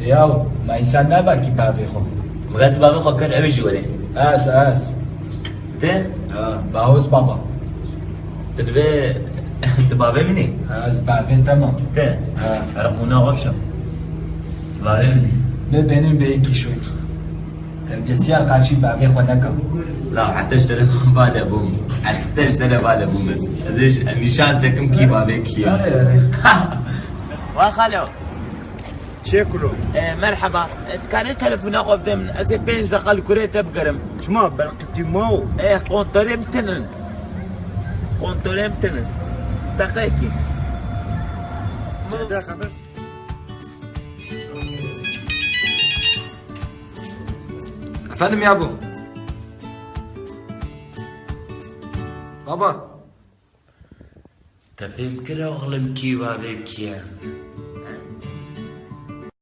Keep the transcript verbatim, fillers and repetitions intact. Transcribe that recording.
Yaw, ma însan naba kî bavê xwe? Mixas bavê xwe kir, ew jî were. Ez, ez. Te? Ha, Bahoz baba. Tu dibê, tu bavê min î? Ha, ez bavê te me. Te? Ha. Erqûna xwe bişo. Bavê min î. Lê benim bê kîşoy. Terbiyesiz ya, karşı bavê xwe neka. La, heta ji te re bade bûm. Heta ji te re bade bûm ez. Ez ê nîşan te kim kî bavê kî ye. Yare, yare. Wa xalo. Çê kuro? E, merheba. E, dikarî telefona xwe bide min? Ez ê pênc deqa li kurê te bigerim. Çima? Belkî tî ma o. E, kontorê min tinin. Kontorê min tinin. Deqekî. Çê de xeber? Efendim ya bu. Baba. Te fêm kir oxlim kî bavê kî ye?